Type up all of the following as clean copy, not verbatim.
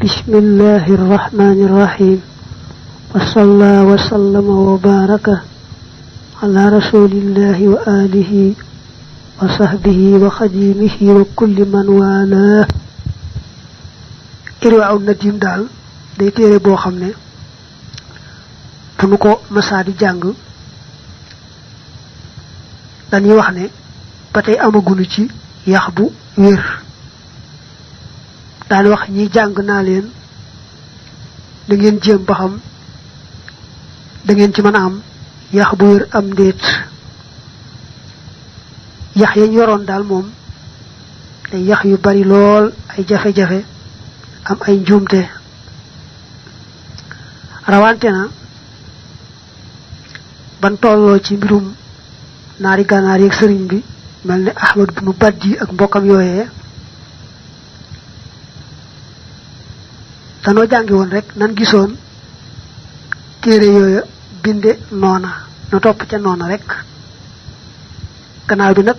Bismillahirrahmanirrahim. Wassallallahu wasallama wa baraka ala rasulillahi wa alihi wa sahbihi wa khadimihi wa kulli man wala. Irwa'u nadim dal day téré bo xamné fu ko massa di jang dañuy wax né batay amagunu ci yax bu wër dal wax ñi jang na leen da ngeen jëm ba xam da ngeen ci mëna am yax bu wër am deet yax yañ yoron dal mom day yax yu bari lool ay jafé jafé am ay njumte rawante na ban tollo ci mbirum naari ganaar ak sëriñ bi melni Ahmad ibn Badji ak mbokam yoyé tano jangi won rek nan gisoon téré yoya binde nona no top ca nona rek gannaaw bi nak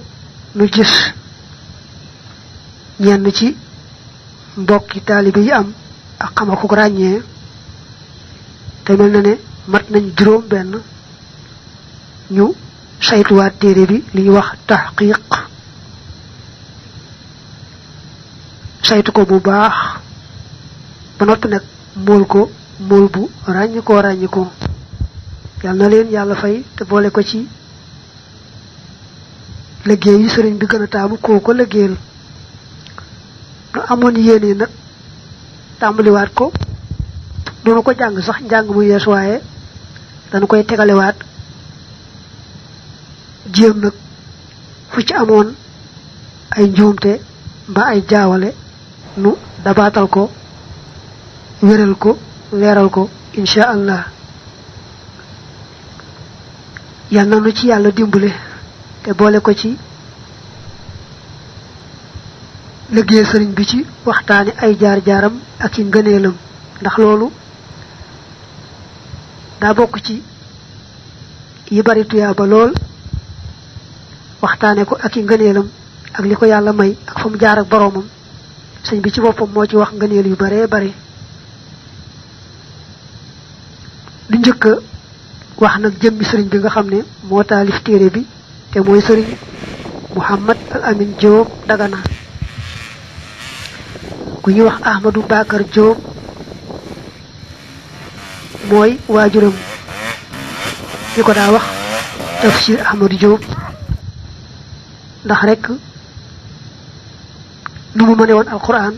nu gis ñenn ci mbokki talibé yi am ak xamako ko ragné té melna né mat nañ juroom ben ñu saytu wa téré bi li wax tahqiq saytu ko bu baax ba nopi nak mol ko mol bu rañ ko yalla leen yalla fay te bolé ko ci liggéey sëriñ bi gëna taamu ko liggéeyal do amone yene nak tambali wat ko do ko jang sax jang mu yes waye dañ koy tégalé wat jëm nak fu ci amone ay njomté ba ay jaawale nu dabatal ko wéral ko léral ko insha Allah yalla nu ci yalla dimbulé té bolé ko ci liggéey sëriñ bi ci waxtaani ay jaar-jaaram ak ci ngëneelam ndax loolu daa bokk ci yi bari tuyaaba lool waxtaane ko ak ci ngëneelam ak li ko yàlla may ak fa mu jaar ak boroomam sëñ bi ci boppam moo ci wax ngëneel yu bare bare lu njëkk wax nag jëmmi sëriñ bi nga xam ne moo taalif téere bi te mooy sëriñ Muhammad Al Amin Diop Dagana ku ñu wax Ahmadou Bakar Diop mooy waajuram ñu ko daa wax tafsir Ahmadou Diop ndax rek nu mu mëne woon alquran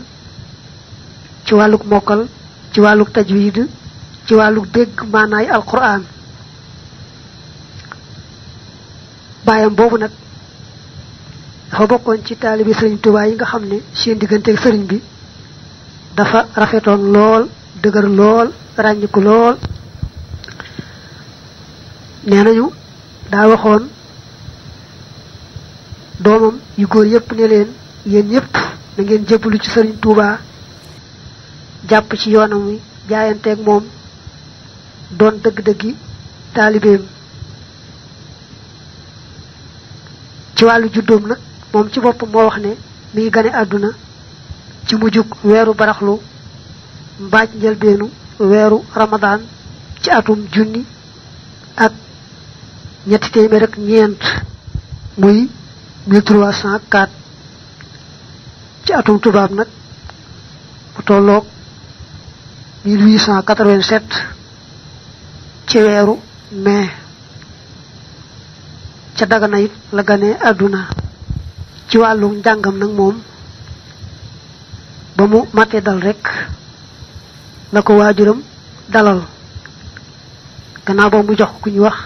ci wàlluk mokkal ci wàlluk tajwid ci wàlluk dégg maanaay alquran bayam boobu nag dafa bokkoon ci taalibi sëriñ Tuubaa yi nga xam ne seen digganteeg sëriñ bi dafa rafetoon lool dëgër lool ràññiku lool nenañu daa waxoon doomam yu góor yépp ne leen yéen ñépp na ngeen jébbalu ci sëriñ Tuubaa jàpp ci yoonam wi jaayanteeg moom doon dëgg-dëggi taalibeem ci wàllu juddoom nag moom ci boppam moo wax ne mi ngi gane àdduna ci mujjuk weeru baraxlu mbaaj njëlbeenu weeru ramadan ci atum junni ak ñetti téeméer ak ñeent muy 1304 ci atum tubaab nag bu tolloog 1887 ci weeru mai ca Dagana it la gane àdduna ci wàllu njàngam nag moom ba mu maté dal rek la ko waajuram dalal gannaaw ba mu jox ku ñu wax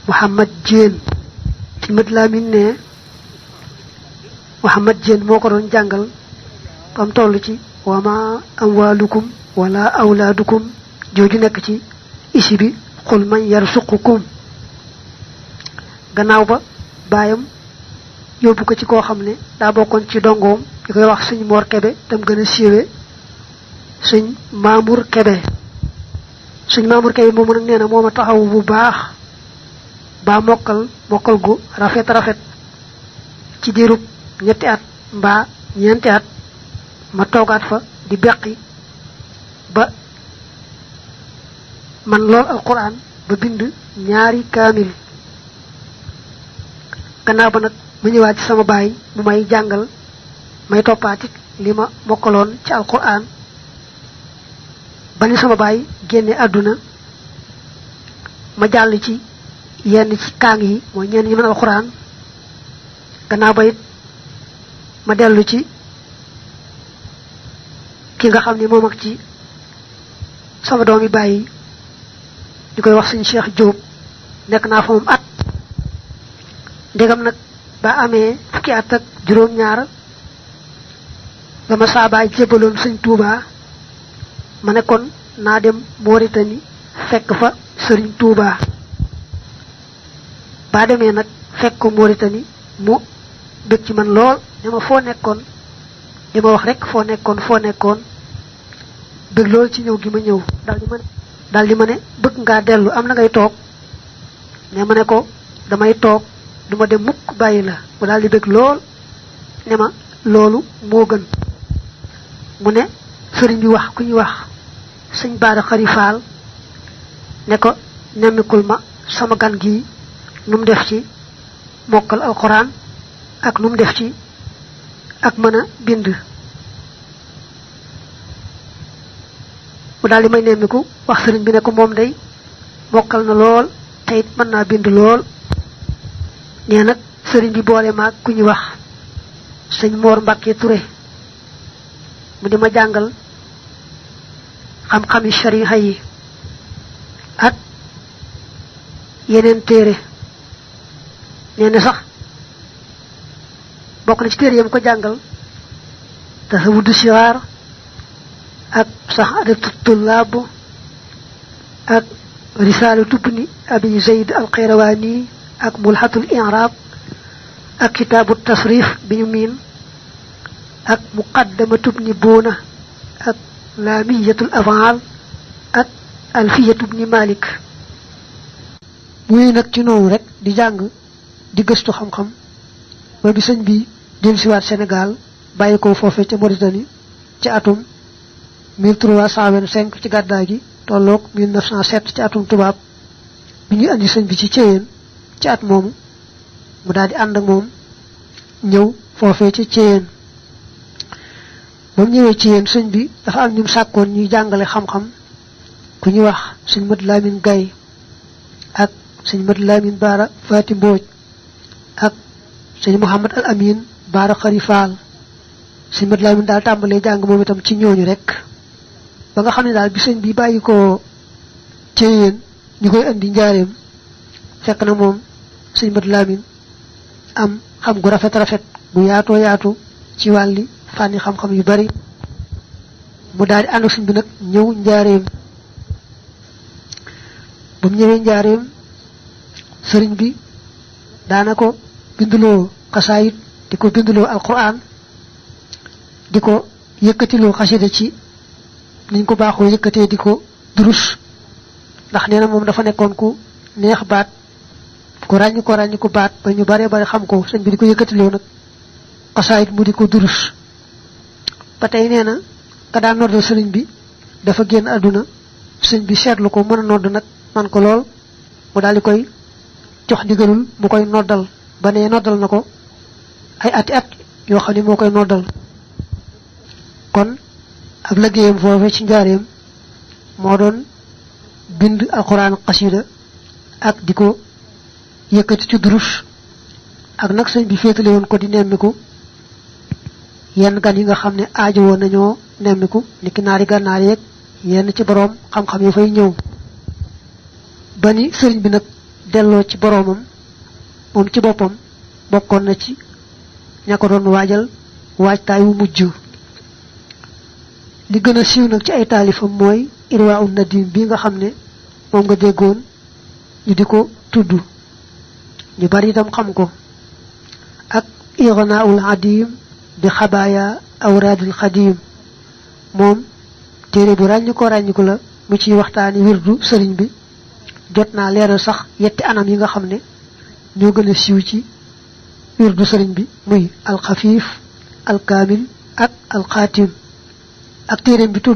Muhammad Jeen ci mat Lamin ne Muhammad Jeen moo ko doon jàngal bam toll ci wama amwalukum wala awlaadukum jooju nekk ci isi bi xul man yarsuqukum gannaaw ba bayam yóbbu ko ci koo xam ne daa bokkoon ci dongoom di koy wax sëñ Mor Kebe tam gën a siiwe sëñ Mamour Kebe sëñ Mamour Kebe moomu nag nee na mooma taxaw bu baax ba mokkal gu rafet ci diirub ñetti at mbaa ñeenti at ma toogaat fa di beqi ba man lool alquran ba bind ñaari kamil gannaaw ba nag mu ñëwaat ci sama baay mu may jàngal may toppaati li ma mokkaloon ci alquran ba ni sama baay génne àdduna ma jàll ci yenn ci kaang yi mooy ñenn ñi mën alquran gannaaw ba it ma dellu ci ki nga xam ni moom ak ci sama doomi bàyyi ñu koy wax suñu Cheikh Diop nekk naa fa moom at ndegam nag ba amee fukki at ak juróom-ñaar la ma saa baay jébbaloon sëñ Touba ma ne kon naa dem Mauritanie fekk fa sëriñ Touba ba demee nag fekk ko Mauritanie mu bëgg ci man lool ne ma foo nekkoon di ma wax rek foo nekkoon bëgg lool ci ñëw gi ma ñëw daal di ma ne bëgg ngaa dellu am na ngay toog ne ma ne ko damay toog duma dem mukk bàyyi la mu daal di bëgg lool ne ma loolu moo gën mu ne sëriñ bi wax ku ñuy wax sëñ Baara Xarifaal ne ko nemmikul ma sama gan gi nu mu def ci mokkal alquran ak nu mu def ci ak mën a bind mu daal di may nemmiku wax sëriñ bi ne ko moom day mokkal na lool te it mën naa bind lool nee nag sëriñ bi boole maag ku ñu wax sëñ Moor Mbàkke Ture mu di ma jàngal xam-xami shariha yi ak yeneen téere nee na sax bokk na ci téere yam ko jàngal tasawudu siwaar ak saxaadatu tullaab ak risaalatu ibni abi zayd alxayrawaani ak mulhatul i'raab ak kitaabu tasrif bi ñu miin ak muqaddamatu ibni buuna ak laamiyatul afaal ak alfiyatu ibni malik muy nag ci noonu rek di jàng di gëstu xam-xam ba bi sëñ bi dellu siwaat Sénégal bàyyi ko foofe ca Mauritanie ci atum 1325 ci gàddaay gi tolloog 1907 ci atum tubaab bi ñu andi sëñ bi ci Ceyeen ci at moomu mu daal di ànd ak moom ñëw foofee ci Ceyeen ba mu ñëwee Ceyeen sëñ bi dafa am ñum sàkkoon ñuy jàngale xam-xam ku ñuy wax sëñ Mad Lamin Gay ak sëñ Mad Lamin Baara Faati Mbooj ak sëñ Mouhamad Al Amin Baara Xarifaal sëñ Mad Lamin daal tàmbalee jàng moom itam ci ñooñu rek ba nga xam ne daal bi sëñ bi bàyyi ko Ceyeen ñu koy andi njaareem fekk na moom sëñ Mad Lamin am xam gu rafet gu yaatoo yaatu ci wàlli fànni xam-xam yu bari mu daal di ànd ak sëñ bi nag ñëw njaareem ba mu ñëwee njaareem sëriñ bi daana ko binduloo xasaayit di ko binduloo alquran di ko yëkkatiloo xasida ci niñ ko baaxoo yëkkatee di ko durus ndax nee na moom dafa nekkoon ku neex baat ku ràññi ko baat ba ñu bare bare xam ko sëñ bi di ko yëkkatiloo nag xasaayit mu di ko durus ba tey nee na ka daan noddal sëriñ bi dafa génn àdduna sëñ bi seetlu ko mën a nodd nag man ko lool mu daal di koy jox ndigalul mu koy noddal ba ne noddal na ko ay ati at yoo xam ne moo koy noddal kon ab liggéeyam foofe ci njaareem moo doon bind alquran xasida ak di ko yëkkati ci durus ak nag sëñ bi féetale woon ko di nemmiku yenn gan yi nga xam ne aajo woon nañoo nemmiku niki naari gànnaar yeeg yenn ci boroom xam-xam yi fay ñëw ba ni sëriñ bi nag delloo ci boroomam moom ci boppam bokkoon na ci ña ko doon waajal waajtaay wu mujj li gën a siiw nag ci ay taalifam mooy Irwaa'u Nadim bi nga xam ne moom nga déggoon ñu di ko tudd ñu bari itam xam ko ak Ignaa'ul Adim bi xabaaya awraadil xadim moom téere bu ràññiku la mu ciy waxtaani wirdu sëriñ bi jot naa leeral sax yetti anam yi nga xam ne ñoo gën a siiw ci wirdu sëriñ bi muy alxafiif alkaamil ak alxaatim ak téereem bi tudd